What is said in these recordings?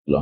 Lọ.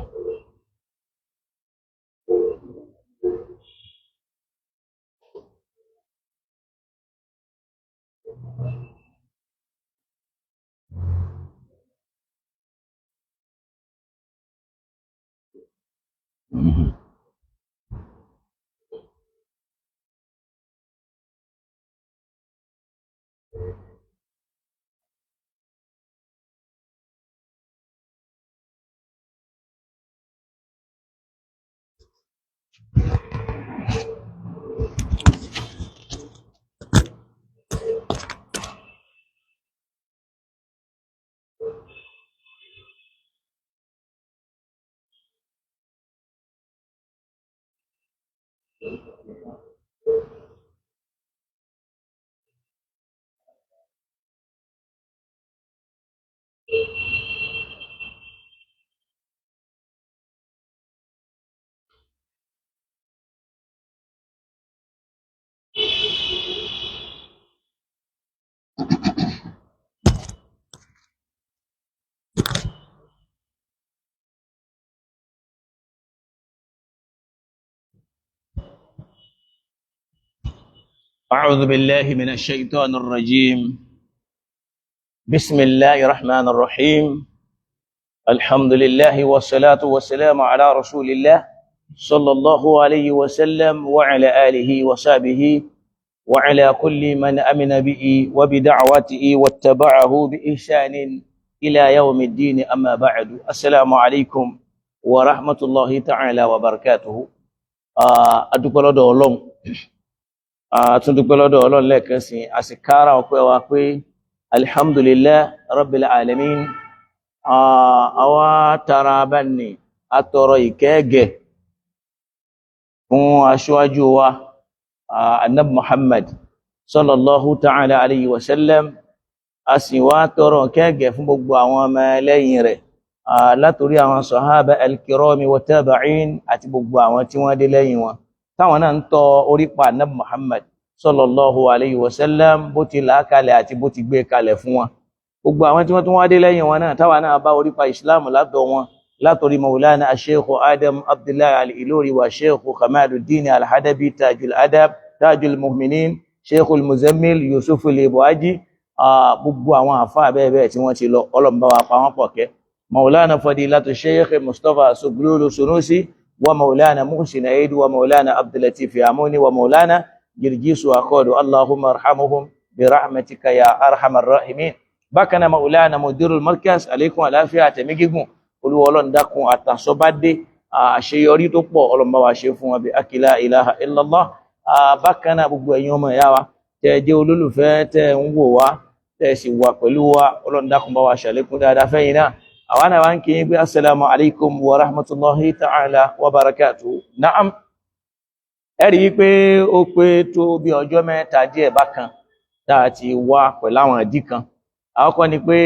أعوذ بالله من الشيطان الرجيم. بسم الله الرحمن الرحيم. الحمد لله والصلاة والسلام على رسول الله صلى الله عليه وسلم وعلى آله وصحبه وعلى كل من أمن به وبدعوته واتبعه بإحسان إلى يوم الدين. أما بعد، السلام عليكم ورحمة الله تعالى وبركاته. أدوكو لدو Ọlọ́run, tún dúpẹ́ lọ́dọ̀ Ọlọ́run lẹ́ẹ̀kan sí, a sì kára ọpẹ́ wa pé alhamdulillah rabbil alamin. Àwa tara bá ní atọrọ ìkẹ́gẹ̀ fún aṣíwájú wa annabi Muhammad sallallahu ta'ala alayhi wa sallam. A sì wá tọrọ kẹ́gẹ̀ fún gbogbo àwọn ọmọ lẹ́yìn rẹ̀, látorí àwọn sahaba al-kirami wa tabi'in àti gbogbo àwọn tí wọ́n dé lẹ́yìn wọn, táwọn náà ń tọ orípa annabi Muhammad sallallahu alayhi wa sallam bó ti là kalẹ̀ àti bó ti gbé kalẹ̀ fún wọn. Gbogbo àwọn tí wọ́n tún wá dé lẹ́yìn wọn náà, táwọn náà bá orípa islam látọ̀ wọn, látọrí maulana asheikh Adam Abdullahi al-Ilori wa sheikh Kamaluddin al-Hadabi tajul adab tajul mu'minin sheikh al-Muzammil Yusuf al-Ibuaji, gbogbo àwọn àfáà bẹ́ẹ̀ bẹ́ẹ̀ tí wọ́n ti lọ, ọlọ́mbà wa pa wọ́n pọ̀ kẹ́. Maulana fadilatu sheikh Mustapha Suglulu Sunusi wa maulana Muhsin Aid wa maulana Abdulatif Yamuni wa maulana Jirjisu Akodu, Allahumma arhamuhum bi rahmatika ya arhamar rahimin. Bákan náà maulana mudirul markaz, alaykum àlàáfíà àtẹ̀mí gígùn, Olúwa Ọlọ́run dákun àtàsọ́bádé àṣeyọrí tó pọ̀ ọlọ́run bá wa ṣe fún wọn bí akila ilaha illallah. Bákan náà gbogbo ẹ̀yin ọmọ ìyá wa tẹ́ jẹ́ olólùfẹ́, tẹ́ ń wò wá, tẹ́ sì wà pẹ̀lú wa, Ọlọ́run dákun bá wa ṣàlékún dáadáa fẹ́yìn náà. Àwa náà wá ń kí yín pé assalamu alaikum wa rahmatullahi ta'ala wa barakatuhu. Na'am, ẹ rí i pé ó pé tó bí ọjọ́ mẹ́ta díẹ̀ bákan tá a ti wá pẹ̀lú àwọn ìdí kan. Àkọ́kọ́ ni pé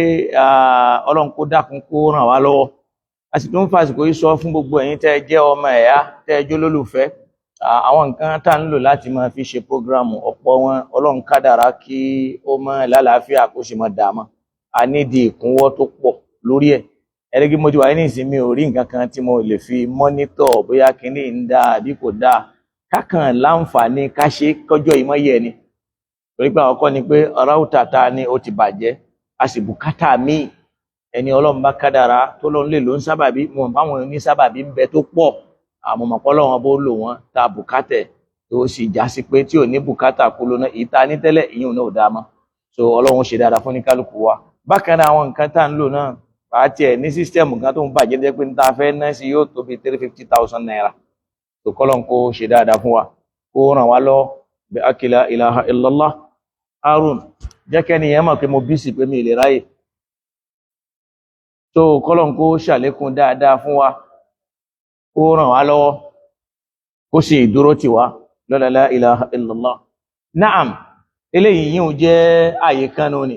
Ọlọ́run kó dákun kó ràn wá lọ́wọ́. A sì tún fàsìkò yìí sọ fún gbogbo ẹ̀yin tẹ́ jẹ́ ọmọ ẹ̀yà, tẹ́ jẹ́ olólùfẹ́, àwọn nǹkan tá ń lò láti máa fi ṣe prógráàmù, ọ̀pọ̀ wọn Ọlọ́run kádàrá kí ó mọ́ lálàáfíà kó sì mọ́ dààmú. A nídìí ìkúnwọ́ tó pọ̀ lórí ẹ̀. Ẹ̀rẹ́gí mo ti wà ní ìsinmi, ò rí nǹkan kan tí mo lè fi mọ́nítọ̀ bóyá kinní ń dáa àbí kò dáa. Kákan láǹfààní ká ṣe kọjọ́ ìmọ̀yẹ ni. Torí pé àkọ́kọ́ ni pé ráútà ta ni ó ti bàjẹ́, a sì bùkátà míì. Ẹni Ọlọ́run bá kádàrá tó lọ́n lè ló ń sábàbí, mo mọ̀ báwọn ní sábàbí ń bẹ tó pọ̀, àmọ́ mọ̀ pọ́lọ́wọ́n bó lò wọ́n ta bùkátẹ̀ tó sì já sí pé tí ò ní bùkátà kó lóná ìta ní tẹ́lẹ̀ ìyún náà ò dáa mọ́. So Ọlọ́run ṣe dáadáa fún ní kálukú wa. Bákan náà àwọn nǹkan tá à ń lò náà, àti ẹ̀ ní sísítẹ́ẹ̀mù kan tó ń bàjẹ́ jẹ́ pé ní ta fẹ́ ná sí yóò tó bí 350,000 naira. Tó kọ́lọ́n kó ṣe dáadáa fún wa, kó ràn wá lọ bí akila ilaha illallah. Harun, jẹ́ kẹ́ni yẹn mọ̀ pé mo bí sí pé mi lè ráyè. Tó kọ́lọ́n kó ṣàlékún dáadáa fún wa, kó ràn wá lọ́wọ́, kó sì dúró tì wá lọ́la la ilaha illallah. Naam, eléyìí yíò jẹ́ àyè kan nù ni.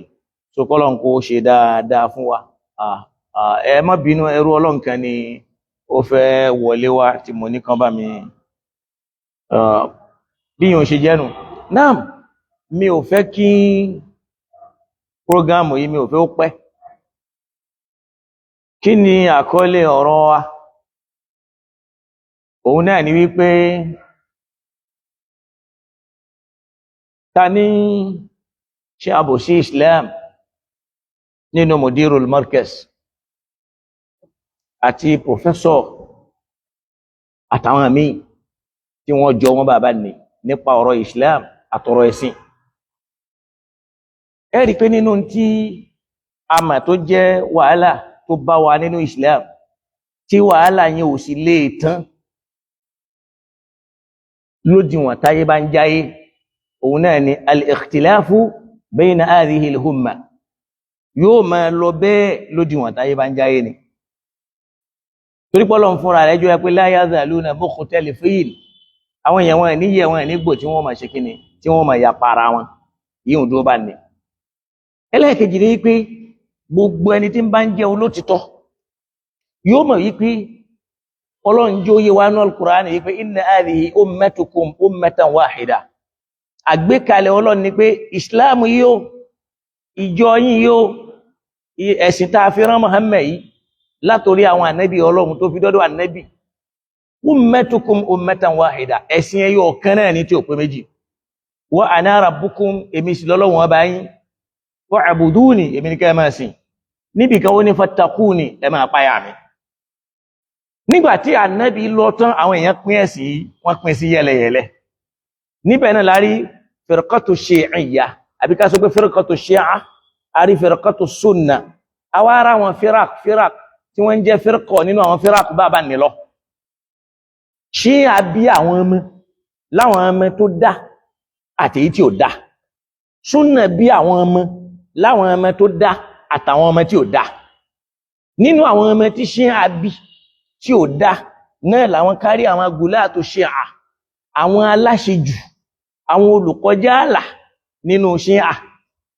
Tó kọ́lọ́n kó ṣe dáadáa fún wa. Ẹ má bínú, ẹrú Ọlọ́run kan ni ó fẹ́ wọlé wá tí mo ní kan bá mi bí yóò ṣe jẹ́nu. Naam, mi ò fẹ́ kí prógámù yìí, mi ò fẹ́ ó pẹ́. Kí ni àkọlé ọ̀rọ̀ wa? Òun náà ni wípé ta ní ṣe àbòsí Islam nínú Mudirul Markaz àti pòfẹ́sọ̀ àtàwọn míì tí wọ́n jọ wọn bàbá ní nípa ọ̀rọ̀ Islam àtọ̀rọ̀ ẹ̀sìn. Ẹ rí pé nínú tí a mà tó jẹ́ wàhálà tó bá wa nínú Islam, tí wàhálà yẹn ò sì lè tán lódiwọ̀n táyé bá ń jáyé, òun náà ni al-ikhtilafu bayna hadhihi al-umma, yóò máa lọ bẹ́ẹ̀ lódiwọ̀n táyé bá ń jáyé ni. Torí pọ́lọ̀ ń fúnra rẹ̀ jọ pé la yazaluna mukhtalifin, àwọn èèyàn wọn níyẹ wọn nígbò tí wọ́n máa ṣe kíni, tí wọ́n máa yapa ara wọn, yíò dúró bá ní. Ẹlẹ́ẹ̀kejì ni wípé gbogbo ẹni tí ń bá ń jẹ́ olótìtọ́ yóò mọ̀ wípé Ọlọ́run jẹ́ oyé wa nú Al-Qur'ani wípé inna hadhihi ummatukum ummatan wahida. Àgbékalẹ̀ Ọlọ́run ni pé Islam yóò, ìjọ yín yóò, ẹ̀sìn tá a fi rán Muhammad yìí látòrí àwọn ànábì Ọlọ́run tó fi dọ́dọ̀ ànábì, ummatukum ummatan wahida, ẹ̀sìn ẹyọ ọ̀kan náà ní tí ò pé méjì. Wa ana rabbukum, èmi sì lọ́lọ́run ọba yín, wa'buduni, èmi ní kẹ́ máa sìn. Níbi kan ó ní fattaquni, ẹ máa páyà mi. Nígbà tí ànábì lọ tán, àwọn èèyàn pín ẹ̀sìn yìí, wọ́n pín sí yẹlẹyẹlẹ. Níbẹ̀ náà lárí firqatu shi'iyya, àbí ká sọ pé firqatu shi'a, àrí firqatu sunna, àwa ara wọn firak firak tí wọ́n ń jẹ́ firqọ nínú àwọn firak bàbá nílọ. Ṣíà bí àwọn ọmọ láwọn ọmọ tó dá àti èyí tí ò dá, súnà bí àwọn ọmọ láwọn ọmọ tó dá àtàwọn ọmọ tí ò dá. Nínú àwọn ọmọ tí ṣíà bí tí ò dá náà làwọn kárí àwọn gùláàtò ṣíà, àwọn aláṣejù, àwọn olùkọjá àlà nínú ṣíà.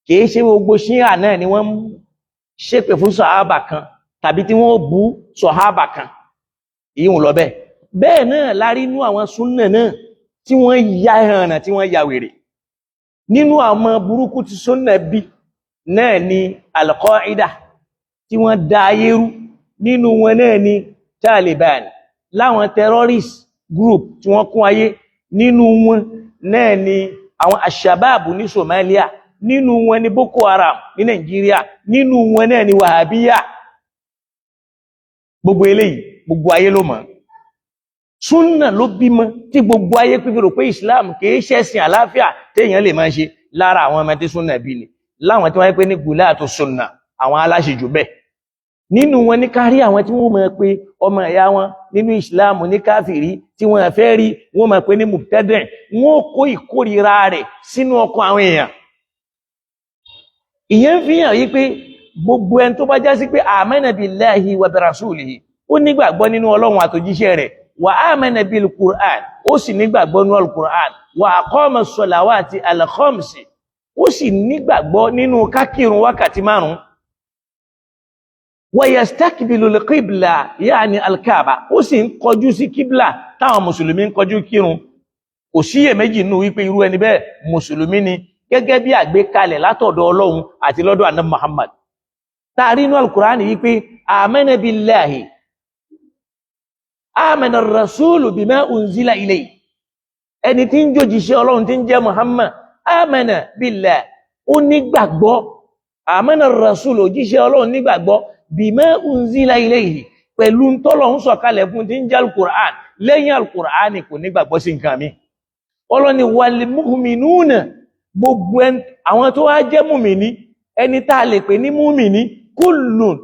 Kìí ṣe gbogbo ṣíà náà ni wọ́n ń ṣépè fún sọ̀hábà kan tàbí tí wọ́n bú sọ̀hábà kan, ìyíhùn lọ bẹ́ẹ̀. Bẹ́ẹ̀ náà lárí inú àwọn súnnà náà tí wọ́n ya ẹ̀hànà, tí wọ́n ya wèrè. Nínú àwọn burúkú tí súnnà bí náà ni Al-Qaida tí wọ́n da ayé rú. Nínú wọn náà ni Taliban, láwọn terrorist group tí wọ́n kún ayé. Nínú wọn náà ni àwọn Ashababu ní Somalia. Nínú wọn ni Boko Haram ní Nàìjíríà. Nínú wọn náà ni Wahhabiyya. Gbogbo eléyìí gbogbo ayé ló mọ̀. Súnà ló bímọ tí gbogbo ayé pípẹ́ rò pé Islam kìí ṣẹ̀sìn àláfíà téèyàn lè máa ṣe. Lára àwọn ọmọ tí súnà bí ni láwọn tí wọ́n pé ní gùláàtò súnà, àwọn aláṣejù bẹ́ẹ̀. Nínú wọn ní kárí àwọn tí wọ́n mọ̀ pé ọmọ ìyá wọn nínú Islam ní káfìrí tí wọ́n fẹ́ rí, wọ́n mọ̀ pé ní mubtadi', wọ́n kó ìkórìíra rẹ̀ sínú ọkàn àwọn èèyàn. Ìyẹn fi hàn yí pé gbogbo ẹni tó bá já sí pé amana billahi wa bi rasulihi, ó nígbàgbọ́ nínú Ọlọ́run àtòjíṣẹ́ rẹ̀, wa amana bil Qur'an, ó sì nígbàgbọ́ nínú al-Qur'an, wa aqama as-salawati al-khamsi, ó sì nígbàgbọ́ nínú kákírun wákàtí márùn-ún, wa yastakbilu al-qibla, ya'ni al-Kaaba, ó sì ń kọjú sí kíblà táwọn mùsùlùmí ń kọjú kírun. Kò síyèméjì nínú wípé irú ẹni bẹ́ẹ̀ mùsùlùmí ni, gẹ́gẹ́ bí àgbékalẹ̀ látọ̀dọ̀ Ọlọ́run àti lọ́dọ̀ àná Muhammad. Taari inú al-Qur'an wípé amana billahi, amana ar-rasulu bima unzila ilayhi, ẹni tí ń jòjìṣẹ́ Ọlọ́run tí ń jẹ́ Muhammad, amana billahi, ó nígbàgbọ́, amana ar-rasulu, òjíṣẹ́ Ọlọ́run nígbàgbọ́, bima unzila ilayhi, pẹ̀lú tọ́lọ́run sọ̀kalẹ̀ fún tí ń jẹ́ al-Qur'an. Lẹ́yìn al-Qur'an kò nígbàgbọ́ sí nǹkan mi. Ọlọ́run ni wal mu'minuna, gbogbo àwọn tó wá jẹ́ mùmìní, ẹni tá a lè pè ní mùmìní, kullun,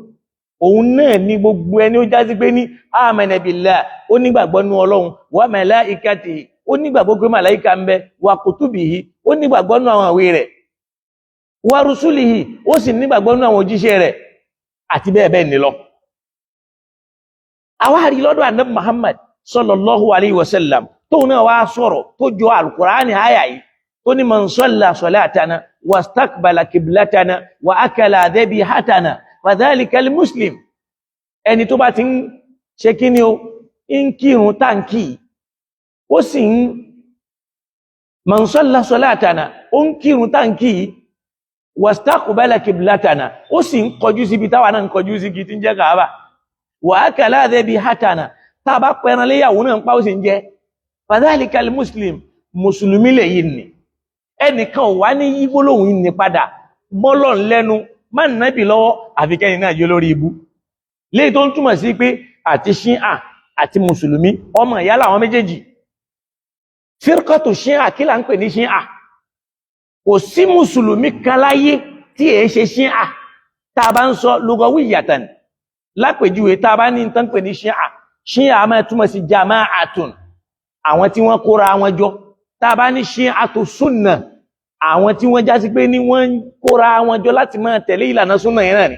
òun náà ni gbogbo ẹni ó jásí pé ní amana billah, ó nígbàgbọ́ nú Ọlọ́run, wa malaikatihi, ó nígbàgbọ́ pé màláìka ń bẹ, wa kutubihi, ó nígbàgbọ́ nú àwọn ìwé rẹ̀, wa rusulihi, ó sì nígbàgbọ́ nú àwọn òjíṣẹ́ rẹ̀, àti bẹ́ẹ̀ bẹ́ẹ̀ ní lọ. Àwa rí lọ́dọ̀ ànábì Muhammad sallallahu alayhi wa sallam tóun náà wá sọ̀rọ̀ tó jọ alukur'ani àyà yìí, tó ní man salla salatana wastaqbala qiblatana wa akala dhabihatana fadhalika al-muslim. Ẹni tó bá ti ń ṣe kí ni o, ń kírun táǹkì, ó sì ń man salla salatana, ó ń kírun táǹkì, wastaqbala qiblatana, ó sì ń kọjú síbi táwa náà ń kọjú sí kí tí ń jẹ́ Kaaba, wa akala dhabihatana, Tá a bá pẹran léyàwó náà ń pa, ó sì ń jẹ. Fadhalika muslim, mùsùlùmí lè yìí nì. Ẹnìkan ò wá ní yí gbólóhùn yìí ní padà mọ́lọ̀ lẹ́nu má nàbì lọ́wọ́, àfikẹ́ni náà jẹ́ lórí ibú. Léyìí tó ń túmọ̀ sí pé àti ṣíà àti mùsùlùmí, ọmọ ìyá làwọn méjèèjì. Fírkọ̀tù ṣíà, kí là ń pè ní ṣíà? Kò sí mùsùlùmí kan láyé tí èé ṣe ṣíà. Tá a bá ń sọ lugawiyatan, lápèjúwe, tá a bá ní tán pè ní ṣíà, ṣíà máa túmọ̀ sí jama'atun, àwọn tí wọ́n kóra wọn jọ. Tá a bá ní ṣíàtù súnà, àwọn tí wọ́n já sí pé ní wọ́n ń kóra wọn jọ láti máa tẹ̀lé ìlànà súnà yẹn náà ni.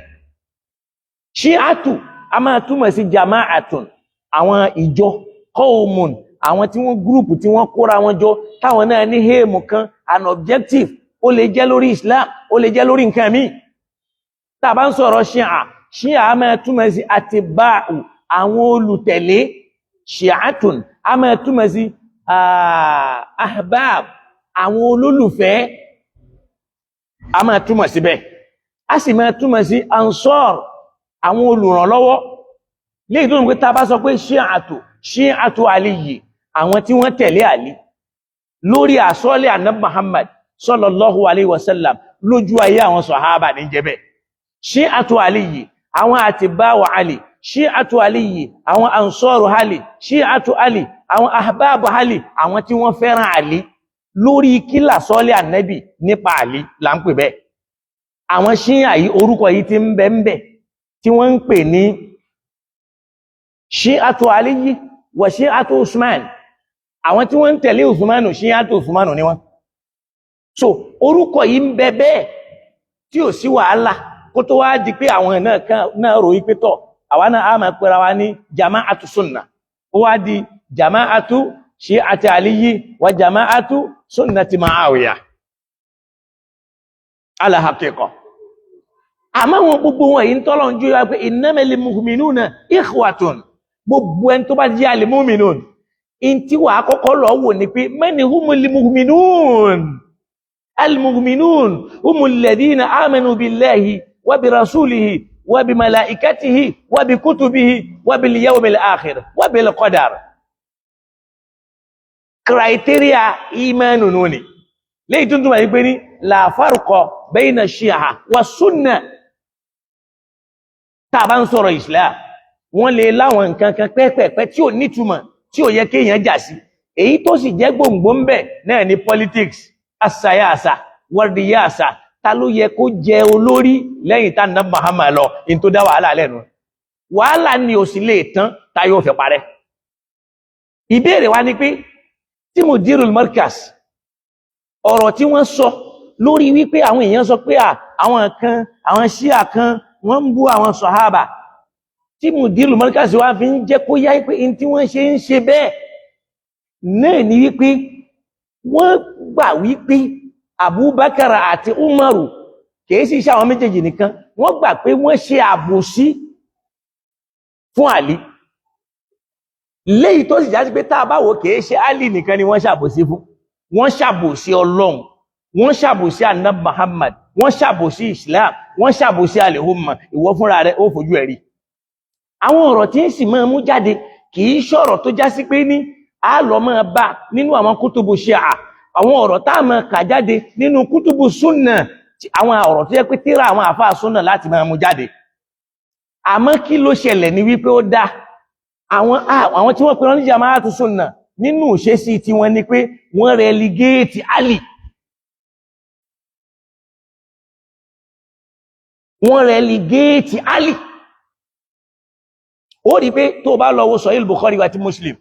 Ṣíàtù a máa túmọ̀ sí jama'atun, àwọn ìjọ, qawmun, àwọn tí wọ́n group, tí wọ́n kóra wọn jọ, táwọn náà ní aim kan, an objective. Ó lè jẹ́ lórí Islam, ó lè jẹ́ lórí nǹkan míì. Tá a bá ń sọ̀rọ̀ ṣíà, ṣíà a máa túmọ̀ sí atiba'u, àwọn olùtẹ̀lé. Ṣíàtùn a máa túmọ̀ sí ahbab, àwọn olólùfẹ́, a máa túmọ̀ síbẹ̀. A sì máa túmọ̀ sí ansor, àwọn olùrànlọ́wọ́. Léyìí tó ń pè, tá a bá sọ pé ṣíàtù, ṣíàtù Àlíyì, àwọn tí wọ́n tẹ̀lé Àlí lórí àsọ́lẹ̀ ànábì Muhammad sallallahu alayhi wa sallam lójú ayé àwọn sọ̀hábà ní jẹ́bẹ̀. Ṣíàtù Àlíyì, àwọn àtibáwà Àlì. Ṣíàtù Àlíyì, àwọn ansọ́rù Àlì. Ṣíàtù Àlì, àwọn ahbábù Àlì, àwọn tí wọ́n fẹ́ràn Àlì lórí kílà sọ́lẹ̀ ànábì nípa Àlì là ń pè bẹ́ẹ̀. Àwọn ṣíà yìí, orúkọ yìí ti ń bẹ ń bẹ tí wọ́n ń pè ní ṣíàtù Àlíyì wà ṣíàtù Usman. Àwọn tí wọ́n ń tẹ̀lé Usmanu, ṣíàtù Usmanu ni wọ́n. So orúkọ yìí ń bẹ bẹ́ẹ̀ tí ò sí wàhálà, kó tó wá di pé àwọn náà kan náà ròyìn pé tọ̀, àwa náà á máa pera wa ní jama'atu sunna. Ó wá di jama'atu shi'ati Aliyi wa jama'atu sunnati Muawiya ala haqiqa. Àmọ́ wọn gbogbo wọn yìí ń tọ́lọ̀ ń jó ya pé innamal mu'minuna ikhwatun. Gbogbo ẹni tó bá jẹ́ al-mu'minun, in tí wàá kọ́kọ́ lọ wò ní pé man humul mu'minun. Al-mu'minun humul ladhina amanu billahi wa bi rasulihi wa bi malaikatihi wa bi kutubihi wa bil yawmil akhir wa bil qadar. Criteria imanu nù ni. Léyìí tó ń túmọ̀ ní pé ní la farqa bayna shi'a wa sunna. Tá a bá ń sọ̀rọ̀ Islam, wọ́n lè láwọn nǹkan kan pẹ́pẹ̀pẹ́ tí ò nítumọ̀, tí ò yẹ kéèyàn jà sí. Èyí tó sì jẹ́ gbòǹgbò ń bẹ̀ náà ní politics, asayasa wardiyasa. Ta ló yẹ kó jẹ olórí lẹ́yìn tá nà Muhammad lọ? In tó dá wàhálà lẹ́nu, wàhálà ni ò sì lè tán tá yóò fẹ́ parẹ́. Ìbéèrè wa ni pé tí mudirul markas, ọ̀rọ̀ tí wọ́n sọ lórí wípé àwọn èèyàn sọ pé àwọn kan, àwọn ṣíà kan, wọ́n ń bú àwọn sọ̀hábà, tí mudirul markas wá fi ń jẹ́ kó yá pé in tí wọ́n ṣe ń ṣe bẹ́ẹ̀ náà ni wípé wọ́n gbà wípé Abubakar àti Umaru, kìí sì ṣe àwọn méjèèjì nìkan, wọ́n gbà pé wọ́n ṣe àbòsí fún Àlí. Léyìí tó sì já sí pé tá a bá wò, kìí ṣe Àlí nìkan ni wọ́n ṣàbòsí fún. Wọ́n ṣàbòsí Ọlọ́run, wọ́n ṣàbòsí Anab Muhammad, wọ́n ṣàbòsí Islam, wọ́n ṣàbòsí alihumma. Ìwọ fúnra rẹ̀ ó fojú ẹ̀ rí. Àwọn ọ̀rọ̀ tí ń sì máa mú jáde kìí ṣọ̀rọ̀ tó já sí pé ní a lọ máa bá nínú àwọn kútùbù ṣíà. Àwọn ọ̀rọ̀ tá a máa kà jáde nínú kútùbù súnà, àwọn ọ̀rọ̀ tó yẹ pé tíra àwọn àfáà súnà láti máa mú jáde. Àmọ́ kí ló ṣẹlẹ̀ ní wípé ó dá àwọn tí wọ́n pe wọ́n ní jamaatu súnà, nínú ìṣesí tí wọ́n ní pé wọ́n relegate Ali, wọ́n relegate Ali. Ó rí pé tó bá lọ wo Sahih Bukhari àti Muslim,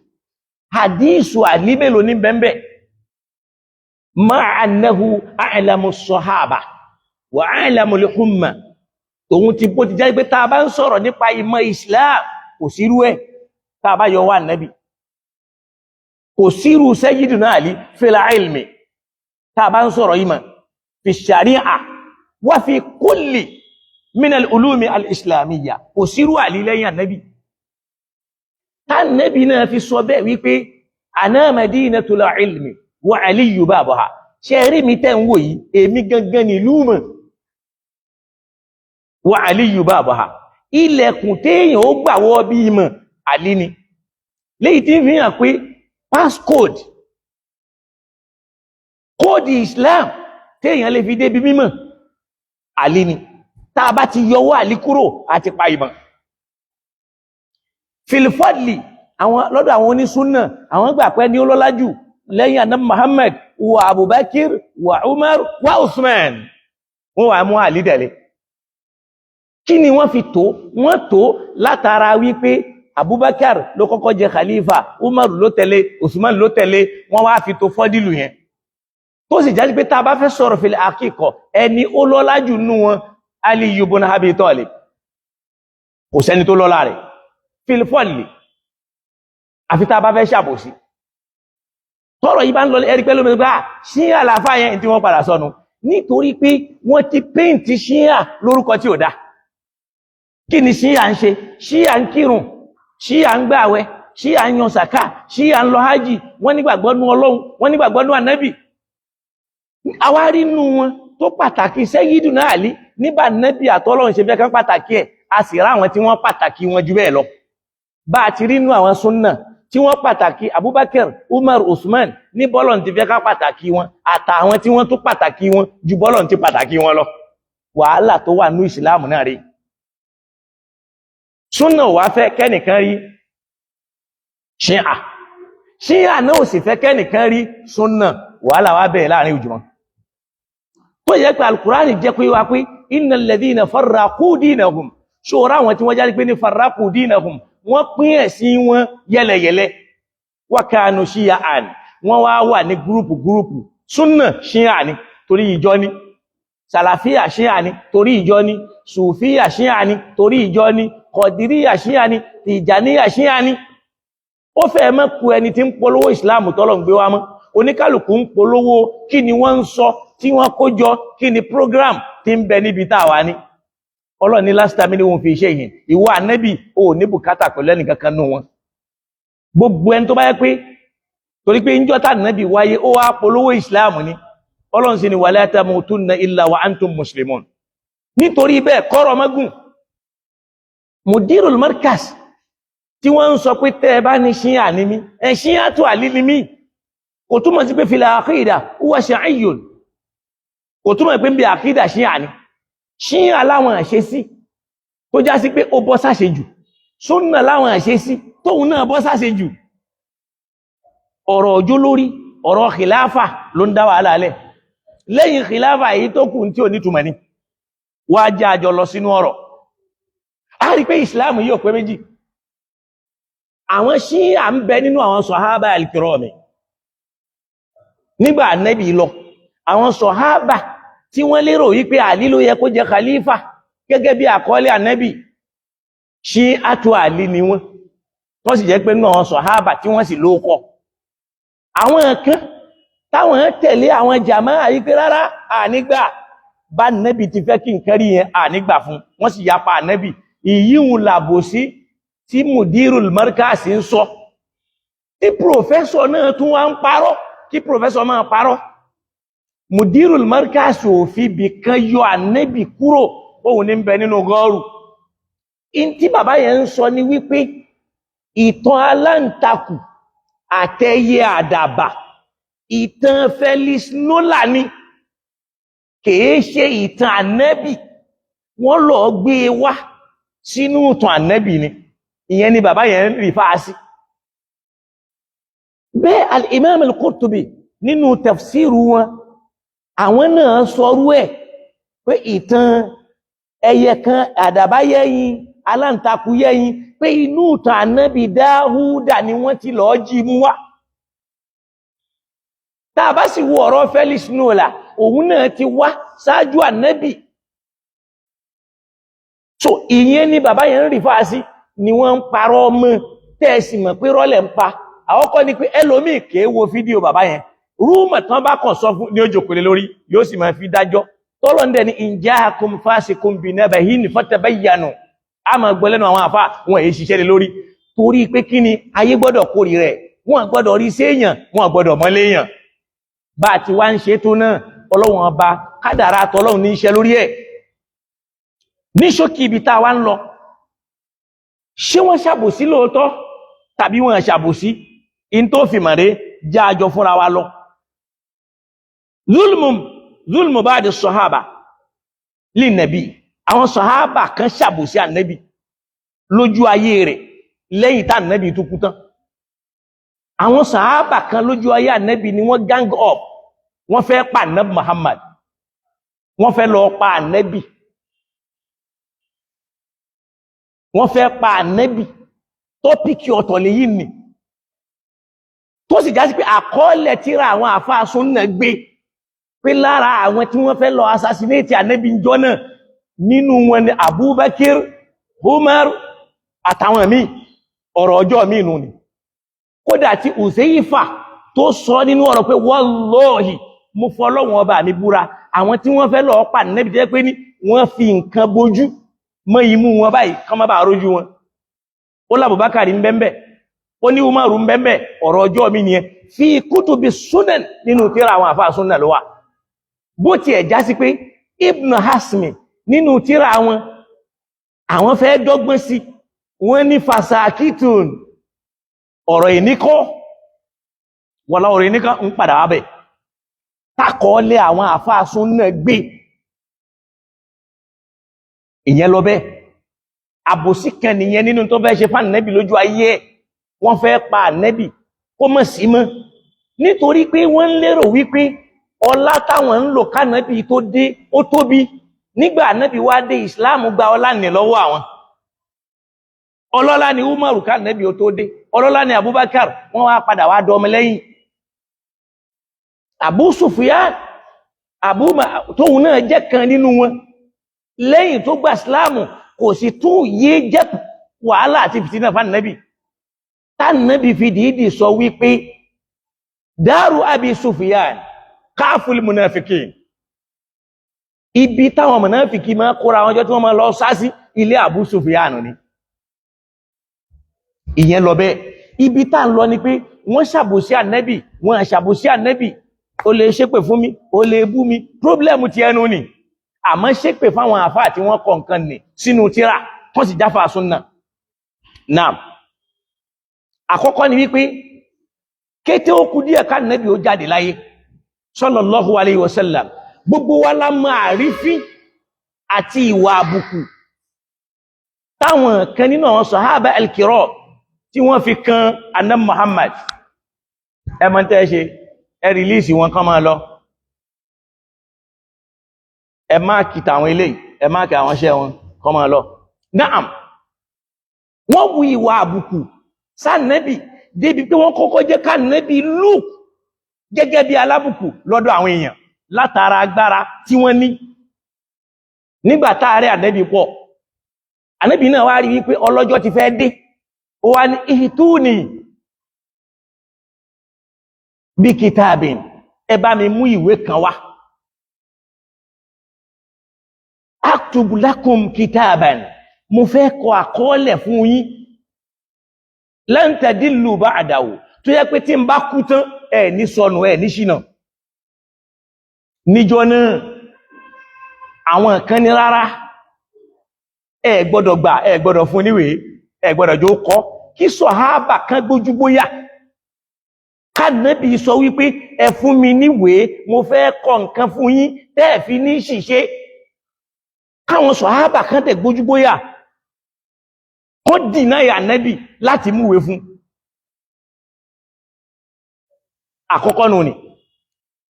hadithu Ali mélòó ní bẹ́ẹ̀bẹ́? Ma'a annahu a'lamu sahaba wa a'lamu al-umma. Tòun ti bó ti jẹ́ pé tá a bá ń sọ̀rọ̀ nípa ìmọ̀ Islam, kò sírú ẹ̀. Tá a bá yọ wà nábì, kò sírú Sayyidina Ali fil ilmi. Tá a bá ń sọ̀rọ̀ ìmọ̀ fi sharia wa fi kulli min al-ulumi al-islamiyya, kò sírú Àlí lẹ́yìn ànábì. Tá nábì náà fi sọ bẹ́ẹ̀ wípé ana madinatul ilmi wa Aliyu babuha. Ṣe rí mi tẹ́ ń wò yìí, èmi gangan nílùú mọ̀, wa Aliyu babuha. Ilẹ̀kùn téèyàn ó gbà wọ́ bí ìmọ̀, Àlí ni. Léyìí tí ń fi hàn pé passcode, kóòdì Islam téèyàn lè fi débi mímọ̀, Àlí ni. Tá a bá ti yọwọ́ Àlí kúrò, àti pa ìmọ̀. Filifọ́dìlì, àwọn lọ́dọ̀ àwọn onísúnnà, àwọn gbà pé ní ó lọ́lá jù lẹ́yìn àná Muhammad wa Abubakar wa Umar wa Usman, wọ́n wà mú Àlí tẹ̀lé. Kí ni wọ́n fi tó? Wọ́n tó látara wípé Abubakar ló kọ́kọ́ jẹ khalifa, Umar ló tẹ̀lé, Usman ló tẹ̀lé. Wọ́n wá fi tó fọ́dìlù yẹn, tó sì jáde pé tá a bá fẹ́ sọ̀rọ̀ fil àkíkọ̀, ẹni ó lọ́lá jù nú wọn, Ali ibn Abi Talib, kò sẹ́ni tó lọ́lá rẹ̀ fil fọ́dìlì, àfi tá a bá fẹ́ ṣàbòsí. Tọ́rọ̀ yìí bá ń lọ, ẹ̀rí pẹ́lú mi gbá ṣíyà làfá yẹn tí wọ́n padà sọnù, nítorí pé wọ́n ti paint ṣíyà lórúkọ tí ò dá. Kí ni ṣíyà ń ṣe? Ṣíyà ń kírun, ṣíyà ń gbààwẹ̀, ṣíyà ń yan sàká, ṣíyà ń lọ hájì. Wọ́n nígbàgbọ́ nú Ọlọ́run, wọ́n nígbàgbọ́ nú Ànábì. Àwárí nú wọn tó pàtàkì Sayyiduna Àlí nígbà Nábì àtọ́lọ́run ṣe fẹ́ kán pàtàkì ẹ̀, a sì rá àwọn tí wọ́n pàtàkì wọn jù bẹ́ẹ̀ lọ. Bá a ti rí nú àwọn súnnà tí wọ́n pàtàkì Abubakar, Umar, Usman ní bọ́lọ̀ ti fẹ́ ká pàtàkì wọn, àtàwọn tí wọ́n tó pàtàkì wọn ju bọ́lọ̀ ti pàtàkì wọn lọ. Wàhálà tó wà ní ìsìláàmù náà rí, súnnà wá fẹ́ kẹ́nìkan rí ṣíà, ṣíà náà ò sì fẹ́ kẹ́nìkan rí súnnà. Wàhálà wá bẹ̀rẹ̀ láàrin òjùmọ́, tó yẹ pé Alkùránì jẹ́ pé wá pé innal ladhina farraqu dinahum. Ṣòro àwọn tí wọ́n jáde pé ní farraqu dinahum, wọ́n pín ẹ̀sìn wọn yẹlẹyẹlẹ, wa kanu shi'an, wọ́n wá wà ní gúrùpù gúrùpù. Súnnà ṣíà ni torí ìjọ ni, sàlàfíà ṣíà ni torí ìjọ ni, sùfíà ṣíà ni torí ìjọ ni, kọ̀dìríyà ṣíà ni, tìjàníyà ṣíà ni. Ó fẹ́ mọ́ ku ẹni tí ń polówó ìsìláàmù tọ́lọ̀ ń gbé wá mọ́. Oníkálùkù ń polówó kí ni wọ́n ń sọ tí wọ́n kó jọ, kí ni program tí ń bẹ níbi tá a wà ní. Ọlọ́run ní last time ni wọ́n fi iṣẹ́ yìí. Ìwọ ànẹ́bì ò ní bùkátà pẹ̀lú ẹnìkankan nù wọn. Gbogbo ẹni tó bá yẹ pé torí pé ńjọ́ tá ànẹ́bì wáyé, ó wá polówó ìsìláàmù ni. Ọlọ́run sì ni wala tamutunna illa wa antum muslimun. Nítorí bẹ́ẹ̀, kọ́rọ̀ mọ́gùn mudirul markas tí wọ́n ń sọ pé tẹ́ ẹ bá ní ṣíyà ní mí, ẹ ṣíyà tó àlí ní mí, kò túmọ̀ sí pé fil aqida huwa shi'iyyun, kò túmọ̀ pé ń bí àkídà ṣíyà ni. Ṣíyà láwọn àṣesí tó já sí pé ó bọ́ sáṣejù, súnà láwọn àṣesí tóun náà bọ́ sáṣejù. Ọ̀rọ̀ ọjọ́ lórí ọ̀rọ̀ khilafa ló ń dá wàhálà lẹ̀. Lẹ́yìn khilafa, èyí tó kù tí ò nítumọ̀ ni wá jẹ́ àjọ lọ sínú ọ̀rọ̀. A rí pé ìsìláàmù yìí ò pé méjì. Àwọn ṣíyà ń bẹ nínú àwọn sọ̀hábà al-kirami nígbà Ànábì lọ. Àwọn sọ̀hábà tí wọ́n lérò wípé Àlí ló yẹ kó jẹ khalifa gẹ́gẹ́ bí àkọọ́lẹ̀ Ànábì, ṣí àtò Àlí ni wọ́n, tó sì jẹ́ pé nínú àwọn sọ̀hábà tí wọ́n sì lóókọ. Àwọn kan táwọn tẹ̀lé àwọn jàmáà yìí pé rárá, ànígbà bá Ànábì ti fẹ́ kí nǹkan rí yẹn, ànígbà fún wọ́n, sì yapa Ànábì. Ìyíhun làbòsí tí mudirul markaz ń sọ, tí professor náà tún wá ń parọ́. Kí professor máa parọ́, mudirul markaz ò fi bì kan yọ Ànábì kúrò, òun ní bẹ nínú gọ́ọ̀rù. In tí bàbá yẹn ń sọ ni wípé ìtàn aláǹtakù àtẹyẹ àdàbà, ìtàn Felix Nola ni, kìí ṣe ìtàn Ànábì. Wọ́n lọ gbé e wá sínú ìtàn Ànábì ni. Ìyẹn ni bàbá yẹn ń rí fáasí bẹ́ẹ̀. Al-Imam al-Qurtubi nínú tafsiru wọn, àwọn náà sọrú ẹ̀ pé ìtàn ẹyẹ kan, àdàbà yẹ́yin, aláǹtakùn yẹ́yin, pé inú ìtàn Ànábì Dáhúdà ni wọ́n ti lọ́ọ́ jí mú wá. Tá a bá sì wo ọ̀rọ̀ Felix Nola, òun náà ti wá ṣáájú Ànábì. So ìyẹn ni bàbá yẹn ń rí fáasí ni wọ́n ń parọ́ mọ́, tẹ́ẹ̀sì mọ̀ pé rọ́lẹ̀ ń pa. Àkọ́kọ́ ni pé ẹlòmíì kèé wo fídíò bàbá yẹn, rumour tán bá kàn sọ fún ní ó jókòó lé lórí, yóò sì máa fi dájọ́. Tọ́lọ́ndẹ̀ ní in ja'akum fasiqun binaba'in fatabayyanu, a máa gbọ́ lẹ́nu àwọn àfà wọn èyí ṣiṣẹ́ lé lórí, torí pé kí ni? Ayé gbọ́dọ̀ kórì rẹ̀, wọ́n gbọ́dọ̀ rí séèyàn, wọ́n gbọ́dọ̀ mọ́léèyàn. Bá a ti wá ń ṣe tó náà, Ọlọ́wọ́n ọba kádàrá tọ́lọ́run ní iṣẹ́ lórí ẹ̀. Ní ṣókí, ibi tá a wá ń lọ, ṣé wọ́n ṣàbòsí lóòótọ́? tàbí wọ́n ṣàbòsí. In tó fi mọ̀rẹ́ já àjọ fúnra wa lọ. Zulmum zulmu ba'di sọ̀hábà lè nàbí, àwọn sọ̀hábà kan ṣàbòsí ànábì lójú ayé rẹ̀ lẹ́yìn tá ànábì tó kú tán. Àwọn sọ̀hábà kan lójú ayé ànábì ni wọ́n gang up, wọ́n fẹ́ pa ànábì Muhammad, wọ́n fẹ́ lọ pa ànábì, wọ́n fẹ́ pa ànábì. Tọ́pìkì ọ̀tọ̀ lèyí ni, tó sì já sí pé àkọọ́lẹ̀ tíra àwọn àfáà súnnà gbé pé lára àwọn tí wọ́n fẹ́ lọ assassinate ànábì ìjọ náà, nínú wọn ni Abubakar, Umar àtàwọn míì. Ọ̀rọ̀ ọjọ́ míì nù ni. Kódà tí Uzeifa tó sọ nínú ọ̀rọ̀ pé wallahi, mo fọlọ́wọ́n ọba mi búra, àwọn tí wọ́n fẹ́ lọ pa ànábì jẹ́ pé ní wọ́n fi nǹkan bojú mọ́ imú wọn báyìí kán má bàa rójú wọn. Ó lábùbákàrí ń bẹ́ńbẹ́, ó ní Umaru ń bẹ́ńbẹ́. Ọ̀rọ̀ ọjọ́ mi nìyẹn. Fi kútùbí sunan, nínú tírà àwọn àfáà sunan ló wà. Bó tiẹ̀ já sí pé Ibn Hasmi nínú tírà wọn, àwọn fẹ́ dọ́gbọ́n sí wọ́n ní fasakitun, ọ̀rọ̀ ìníkọ́ wọ́lá, ọ̀rọ̀ ìníkọ́ ń padà wábẹ̀ takọ̀ọ́lẹ̀ àwọn àfáà sunan gbé ìyẹn lọ bẹ́ẹ̀. Àbòsí kan nìyẹn nínú tó fẹ́ ṣe fún ànẹ́bì lójú ayé ẹ̀. Wọ́n fẹ́ pa ànẹ́bì kó mọ̀ sí mọ́, nítorí pé wọ́n ń lérò wípé ọlá táwọn ń lò kánẹ́bì tó dé ó tóbi. Nígbà ànẹ́bì wá dé, ìsìláàmù gba ọlá nì lọ́wọ́ àwọn. Ọlọ́lá ni Umaru kánẹ́bì ó tó dé, ọlọ́lá ni Abubakar, wọ́n wá padà wá dọmọ lẹ́yìn. Abu Sufyan, Abu tóun náà jẹ́ kan nínú wọn, lẹ́yìn tó gba ìsìláàmù kò sì tún yé jẹ́ wàhálà àti fìtínà fánàbì. Tánàbì fi dìídì sọ wípé dáàrù Abi Sufyan káfùl munafikin, ibi táwọn munafiki máa kóra àwọn ọjọ́ tí wọ́n máa lọ sásí ilé Abu Sufyan ni. Ìyẹn lọ bẹ́ẹ̀. Ibi tá ń lọ ni pé wọ́n ṣàbòsí ànẹ́bì, wọ́n ṣàbòsí ànẹ́bì. Ó lè ṣépè fún mi, ó lè bú mi, pírọ́blẹ́mù ti ẹnu ni. Àmọ́ ṣépè fáwọn àfáà tí wọ́n kọ nǹkan nì sínú tírà tó sì jáfà súnà náà. Àkọ́kọ́ ni wípé kété ó kù díẹ̀ ká nẹ́bí ó jáde láyé sallallahu alayhi wa sallam, gbogbo wa la mọ̀ àrífín àti ìwà àbùkù táwọn kan nínú àwọn sàhábà al-kiram tí wọ́n fi kan anam Muhammad. Ẹ mọ̀ tẹ́ ṣe, ẹ rìlíìsì wọn kán máa lọ, ẹ máàkì tàwọn eléyìí, ẹ máàkì àwọn iṣẹ́ wọn kán máa lọ. Naam, wọ́n wu ìwà àbùkù sánẹ́bì débi pé wọ́n kọ́kọ́ jẹ́ kánẹ́bì look gẹ́gẹ́ bí alábùkù lọ́dọ̀ àwọn èèyàn látara agbára tí wọ́n ní. Nígbà táàrẹ ànẹ́bì pọ̀, ànẹ́bì náà wá rí wípé ọlọ́jọ́ ti fẹ́ dé, ó wá ní ìtúni bí kìtàbìn, ẹ bá mi mú ìwé kan wá, aktubu lakum kìtàbàn, mo fẹ́ kọ àkọọ́lẹ̀ fún yín, lan tadillu ba'dahu, tó yẹ pé tí n bá kú tán ẹ ní sọnù, ẹ ní ṣìnà. Níjọ́ náà àwọn kan ní rárá, ẹ gbọ́dọ̀ gbà, ẹ gbọ́dọ̀ fún níwèé, ẹ gbọ́dọ̀ jó kọ́. Kí sọ̀hábà kan gbójúgbóyà kánàbí sọ wípé ẹ fún mi níwèé, mo fẹ́ kọ nǹkan fún yín tẹ́ ẹ fi ní ṣìṣe. Káwọn sọ̀hábà kan tẹ̀ gbójúgbóyà kó dìnáyà nẹ́bì láti múwèé fún. Àkọ́kọ́ nù ni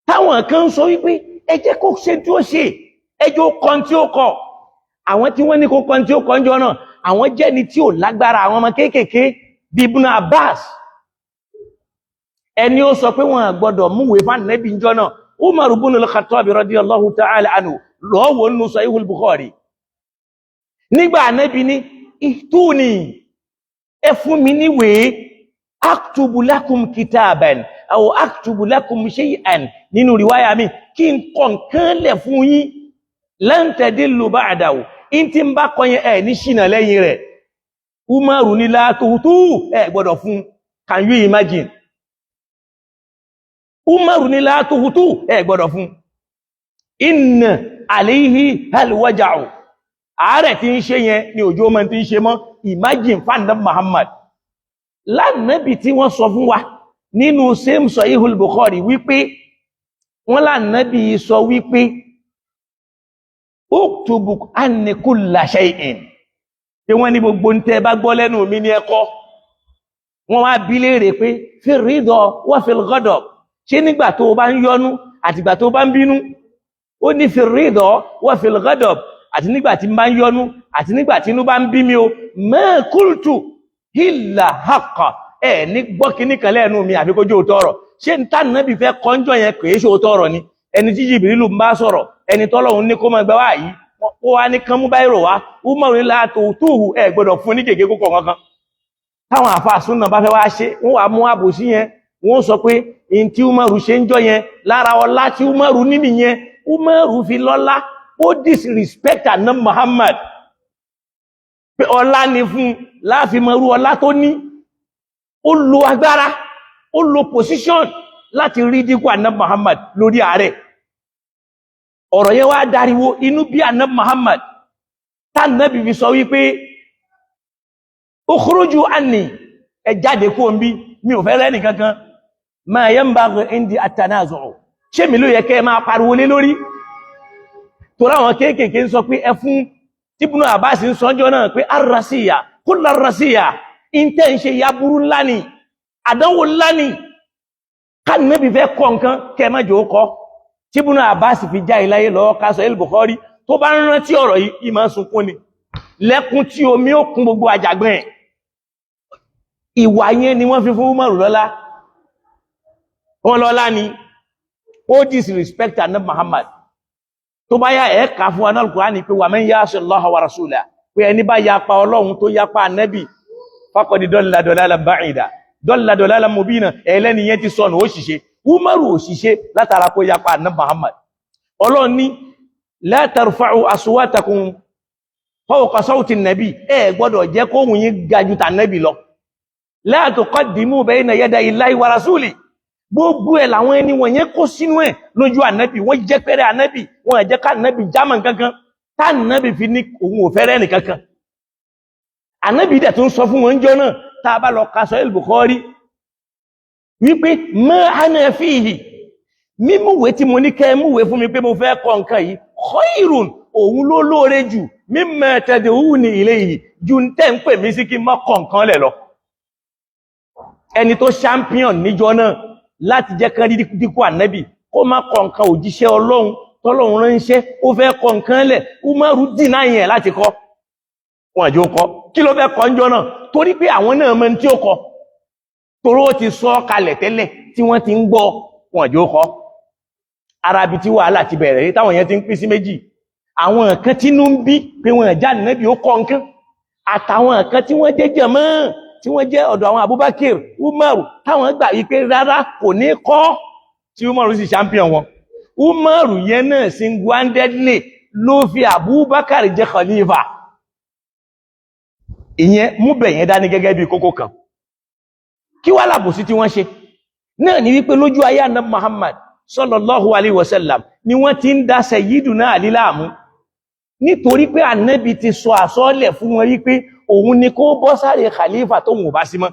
táwọn kan sọ wípé ẹ jẹ́ kó ṣe tí ó ṣe, ẹ jẹ́ ó kọ tí ó kọ. Àwọn tí wọ́n ní kó kọ tí ó kọ ń jọ náà, àwọn jẹ́ni tí ò lágbára, àwọn ọmọ kéékèèké bíi Ibn Abbas, ẹni ó sọ pé wọ́n gbọ́dọ̀ múwèé fún ànẹ́bì ń jọ náà, Umar ibn al-Khattab radiyallahu ta'ala anhu, lọ́wọ́ nínú Sahihul Bukhari. Nígbà ànẹ́bì ní ìtúni, ẹ fún mi níwèé, aktubu lakum kitaban aw aktubu lakum shay'an, nínú riwaya mi, kí n kọ nǹkan lẹ̀ fún yín, lan tadillu ba'dahu, in tí ń bá kọ yẹn ẹ̀ ní ṣìnà lẹ́yìn rẹ̀. Umaru ní látòótú ẹ gbọ́dọ̀ fún. Can you imagine? Umaru ní látòótú ẹ gbọ́dọ̀ fún. Inna alayhi alwaja'u, ààrẹ tí ń ṣe yẹn ni òjò mọ́ tí ń ṣe mọ́. Imagine fanda Muhammad. Lánàbì tí wọ́n sọ fún wa nínú same Sahihul Bukhari wípé wọ́n lánàbì sọ wípé uktubu anni kulla shay'in, pé wọ́n ní gbogbo ń tẹ́ bá gbọ́ lẹ́nu mi ní ẹ̀kọ́. Wọ́n wá bi léèrè pé fi ridha wa fil ghadab, ṣé nígbà tó o bá ń yọnu àtìgbà tó o bá ń bínú? Ó ní fi ridha wa fil ghadab, àti nígbà tí n bá ń yọnu àti nígbà tí inú bá ń bí mi o, ma qultu illa haqqa, ẹ ní gbọ́ kíní kan lẹ́nu mi àfi kójú òótọ́ ọ̀rọ̀. Ṣé n tá nàbì fẹ́ kọ́njọ́ yẹn kìí ṣe òótọ́ ọ̀rọ̀ ni? Ẹni tí Jìbìrìlù ń bá sọ̀rọ̀, ẹni tọ́lọ́hun ní kó máa gbẹ wá yìí, ó wá ní kán mú báyìí wá, Umaru ní láàtò túhù, ẹ gbọ́dọ̀ fún ní gègé kókò kankan. Táwọn àfa súnà bá fẹ́ wá ṣe, wọ́n wá mú àbòsí yẹn, wọ́n sọ pé in tí Umaru ṣe ń jọ yẹn, lára ọlá tí Umaru ní nìyẹn. Umaru fi lọ́lá, ó disrespect àná Muhammad, pé ọlá ni fún láàfin mọrú ọlá tó ní. Ó lo agbára, ó lo position láti rí dínkù àná Muhammad lórí ààrẹ. Ọ̀rọ̀ yẹn wá dariwo inú bí àná Muhammad, tánàbí fi sọ wípé ukhruju anni, ẹ jáde kó ń bí, mi ò fẹ́ rẹ́ nìkankan. Ma yanbaghi indi at-tanazu'u, ṣé mi ló yẹ kẹ́ ẹ máa pariwo lé lórí? Torí àwọn kéékèèké ń sọ pé ẹ fún tíbùnú Abbas ń sọjọ́ náà pé arrasiya kulla arrasiya, ìntẹ́ ń ṣe yaburú ńlá ni, àdánwò ńlá ni, kánàbí fẹ́ kọ́ nǹkan kẹ́ ẹ má jẹ́ ó kọ́. Tíbùnú Abbas fi já iláyé lọ́wọ́ ká sọ El-Bukhari, tó bá ń rántí ọ̀rọ̀ yìí, ìmọ̀ sunkún ni, lẹ́kún tí omi ó kún gbogbo àjàgbọ́n ẹ̀. Ìwà yẹn ni wọ́n fi fún Umaru lọ́lá, wọ́n lọ́lá ni ó disrespect anabi Muhammad. Tó bá yá ẹ̀ ká fún anáà Al-Qur'ani pé wa man ya'si Allaha wa rasulahu, pé ẹni bá yapa Ọlọ́run tó yapa anabi, faqad dalla dalalan ba'ida, dalla dalalan mubina, ẹlẹ́ni yẹn ti sọnù, ó ṣìṣe. Umaru ò ṣìṣe látara kó yapa anabi Muhammad. Ọlọ́run ní la tarfa'u aswatakum fawqa sawti nabi, ẹ gbọ́dọ̀ jẹ́ kóhùn yín ga ju tànẹ́bì lọ. La tuqaddimu bayna yaday Allahi wa rasuli. Gbogbo ẹ̀ làwọn ẹni wọ̀nyẹn kó sínú ẹ̀ lójú ànábì. Wọ́n jẹ́ pẹ́rẹ́ ànábì, wọ́n jẹ́ ká ànábì jámà kankan, tá ànábì fi ní òun ò fẹ́rẹ́ nìkankan. Ànábì dẹ̀ tó ń sọ fún wọn jọ náà, tá a bá lọ ka Sahih Bukhari, wípé ma ana fihi, mímúwé tí mo ní kẹ́ múwé fún mi pé mo fẹ́ kọ nǹkan yìí, khairun, òun ló lóore jù, mimma tad'uni ilayhi, ju ń tẹ́ ń pè mí sí kí n má kọ nǹkan lẹ̀ lọ. Ẹni tó champion níjọ náà láti jẹ́ kán dínkù ànábì kó má kọ nǹkan, òjíṣẹ́ Ọlọ́run tọ́lọ́run ránṣẹ́, ó fẹ́ kọ nǹkan lẹ̀, Umaru dìnnà yẹn láti kọ́ wọn àjò kọ́. Kí ló fẹ́ kọ́ ń jọ náà? Torí pé àwọn náà mọ tí ó kọ, torí ó ti sọ kalẹ̀ tẹ́lẹ̀ tí wọ́n ti ń gbọ́, wọn àjò kọ́. Arabi tí wàhálà ti bẹ̀rẹ̀ rí, táwọn yẹn ti ń pín sí méjì: àwọn kan tínú ń bí pé wọn já ànábì ó kọ nǹkan, àtàwọn kan tí wọ́n jẹ́ jẹ̀mọ́, tí wọ́n jẹ́ ọ̀dọ̀ àwọn Abubakar, Umaru, táwọn gbà wípé rárá, kò ní kọ́, tí Umaru sì champion wọn. Umaru yẹn náà single-handedly ló fi Abubakar jẹ́ khalifa. Ìyẹn mú bẹ̀ yẹn dání gẹ́gẹ́ bí kókó kan. Kí wá làbòsí tí wọ́n ṣe náà ní wípé lójú ayé àná Muhammad sallallahu alaihi wasallam ni wọ́n ti ń dá Sayyiduna Ali láàmú, nítorí pé ànábì ti sọ àsọ́ọ́lẹ̀ fún wọn wípé òun ni kó bọ́ sáré khalifa tó wùn bá sí mọ́.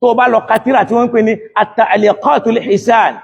Tó bá lọ katira tí wọ́n ń pè ní at-Ta'liqatul Hisan.